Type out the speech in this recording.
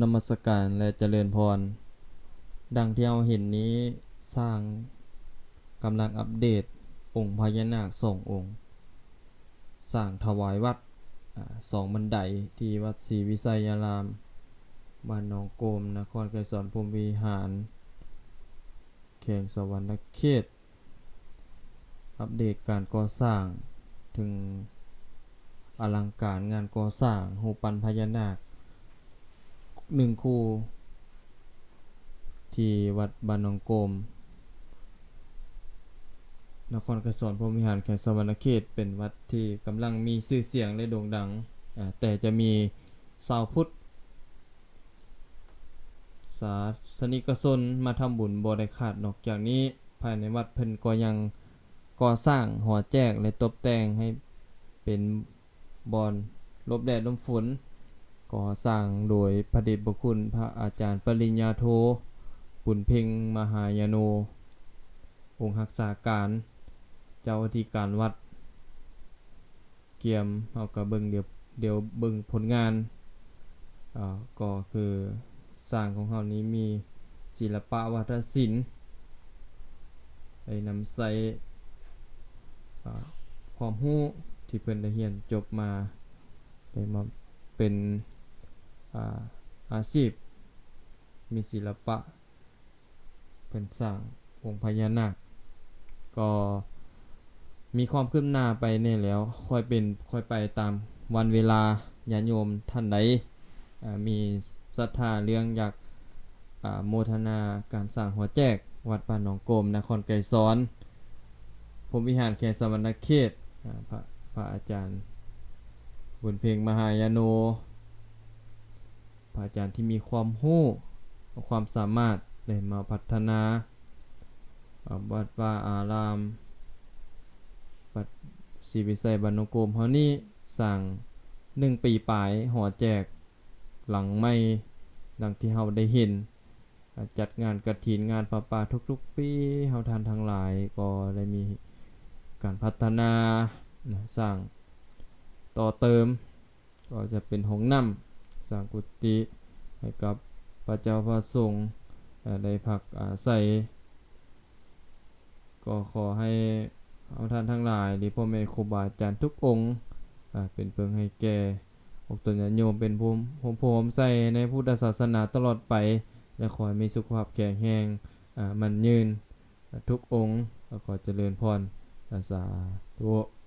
ນະມັດສະການ ແລະ ຈະເລີນພອນ. ດັ່ງທີ່ເຮົາເຫັນນີ້ ຊ່າງກຳລັງອັບເດດອົງພະຍານາກສອງອົງ, ສ້າງຖວາຍວັດ ອາ ສອງບັນໄດ ທີ່ວັດສີວິໄຊຍາລາມ ບ້ານໜອງໂກມ ນະຄອນໄກສອນພົມວິຫານ ແຂວງສະຫວັນນະເຂດ. ອັບເດດການກໍ່ສ້າງ ເຖິງອະລັງການງານກໍ່ສ້າງຮູບປັ້ນພະຍານາກໜຶ່ງຄູ່ ທີ່ວັດບ້ານໜອງໂກມ ນະຄອນໄກສອນພົມວິຫານ ແຂວງສະຫວັນນະເຂດ, ເປັນວັດທີ່ກຳລັງມີຊື່ສຽງ ແລະ ໂດ່ງດັງ, ອາ ແຕ່ຈະມີຊາວພຸດ ສາສະນິກະຊົນມາທຳບຸນບໍ່ໄດ້ຂາດ. ນອກຈາກນີ້, ພາຍໃນວັດເພິ່ນກໍຍັງກໍ່ສ້າງຫໍແຈກ ແລະ ຕົບແຕ່ງໃຫ້ເປັນບ່ອນຫຼົບແດດຫຼົບຝົນ, ກໍ່ສ້າງໂດຍພະເດດພະຄຸນພະອາຈານປະລິນຍາໂທ ບຸນເພັງມະຫາຍາໂນ ອົງຮັກສາການ ເຈົ້າອະທິການວັດ. ກຽມ ເຮົາກໍເບິ່ງ ດຽວ ດຽວເບິ່ງຜົນງານ. ເອີ ກໍຄືຊ່າງຂອງເຮົານີ້ມີສິລະປະວັດທະສິນ ໄດ້ນຳໃຊ້ ອາ ຄວາມຮູ້ທີ່ເພິ່ນໄດ້ຮຽນຈົບມາ ໄດ້ມາເປັນ ອາ ອາຊີບ ມີສິລະປະ ເພິ່ນສ້າງອົງພະຍານາກ ກໍມີຄວາມຄືບໜ້າໄປແດ່ແລ້ວ, ຄ່ອຍເປັນຄ່ອຍໄປຕາມວັນເວລາ. ຍາດໂຍມທ່ານໃດ ເອີ ມີສັດທາເລື່ອງຢາກ ອາ ໂມທະນາການສ້າງຫໍແຈກ ວັດບ້ານໜອງໂກມ ນະຄອນໄກສອນພົມວິຫານ ແຂວງສະຫວັນນະເຂດ, ອາ ພະ ພະອາຈານບຸນເພັງມະຫາຍາໂນ ພະອາຈານທີ່ມີຄວາມຮູ້ ຄວາມສາມາດ ໄດ້ມາພັດທະນາ ເອີ ວັດວາອາລາມ ວັດສີວິໄຊບ້ານໜອງໂກມເຮົານີ້ ສ້າງໜຶ່ງປີປາຍ ຫໍແຈກຫຼັງໃໝ່ ດັ່ງທີ່ເຮົາໄດ້ເຫັນ ຈັດງານກະຖິນ ງານຜ້າປ່າທຸກໆປີ. ເຮົາທ່ານທັງຫຼາຍກໍໄດ້ມີການພັດທະນາ ສ້າງຕໍ່ເຕີມ ກໍຈະເປັນຫ້ອງນ້ຳ, ສ້າງກຸຕິໃຫ້ກັບພະເຈົ້າພະສົງ ເອີ ໄດ້ພັກອາໄສ. ກໍຂໍໃຫ້ເຮົາທ່ານທັງຫຼາຍ ຫຼື ພໍ່ແມ່ຄູບາອາຈານທຸກອົງ ເປັນເພິ່ງໃຫ້ແກ່ອອກຕົນຍາດໂຍມ, ເປັນໂພມໂພມໃສ່ໃນພຸດທະສາສະໜາຕະຫຼອດໄປ ແລະ ຂໍໃຫ້ມີສຸຂະພາບແຂງແຮງ ເອີ ໝັ້ນຍືນທຸກອົງ. ຂໍຈະເລີນພອນ. ສາທຸ.